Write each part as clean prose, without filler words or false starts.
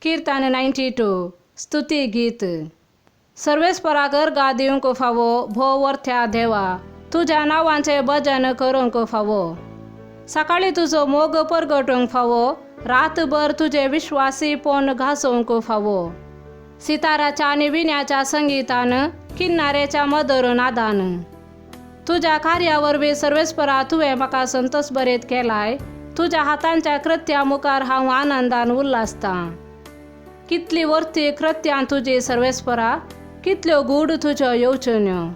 कीर्तन 92 स्तुती गीत. सर्वेस्पराक अर्गां दिवंक फावो, भोव वर्थ्या देवा, तुज्या नांवांचें भजन करूंक फावो. सकाळीं तुजो मोग परगटूंक फावो, रातभर तुजें विश्वासीपण घासोवंक फावो. सिताराच्या आनी विण्याच्या संगितान, किन्नारेच्या मधुर नादान. तुज्या कार्या वरवीं सर्वेस्परा तुवें म्हाका संतोस बरेत केलाय, तुज्या हातांच्या कृत्या मुखार हांव आनंदान उल्हासतां. कितली वर्ती कृत्यां तुजी सर्वेस्परा, कितल्यो गूढ तुज्यो येवजण्यो.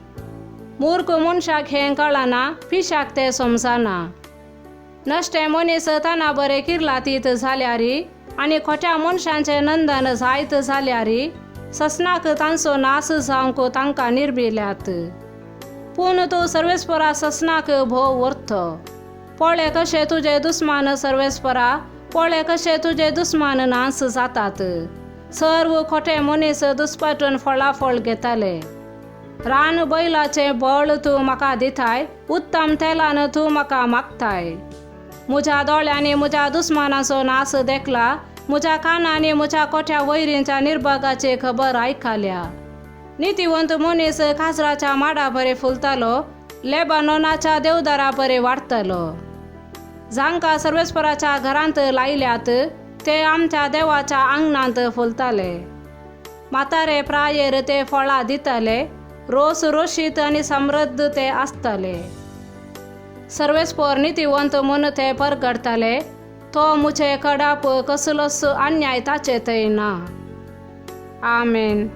मूर्ख मनशाक हें कळना, पिशाक तें समजना. नश्टे मनीस ताना बरे किर्लातीत जाल्यार आनी खोट्या मनशांचें नंदन जायत जाल्यार ससनाक तांचो नास जावंक तांकां निर्मिल्यात. पूण तूं सर्वेस्परा ससनाक भोव वर्थ. पळय कशे तुजे दुस्मान सर्वेस्परा, पळय कशे तुजे दुस्मान नास जातात. सर्व खोटे मनीस दुस्पाटून फळाफळ घेताले. रान बैलाचें बळ तूं म्हाका दिताय, उत्तम तेलान तूं म्हाका मागताय. म्हज्या दोळ्यांनी म्हज्या दुस्मानाचो नास देखला, म्हज्या कानांनी म्हज्या कोठ्या वैरींच्या निर्भागाची खबर आयकल्या. नितीवंत मनीस काजराच्या माडा बरे फुलतालो, लेबानोनाच्या देवदारा बरे वाडटलो. जांकां सर्वेस्पराच्या घरांत लायल्यात ते आमच्या देवाच्या आंगणांत फुलताले. म्हातारे प्रायेर ते फळां दिताले, रोस रोशीत आनी समृद्ध ते आसताले. सर्वेस्पर नितीवंत म्हूण ते परगडताले, तो मुझे कडाप कसलोच अन्याय ताचे थंय ना. आमेन.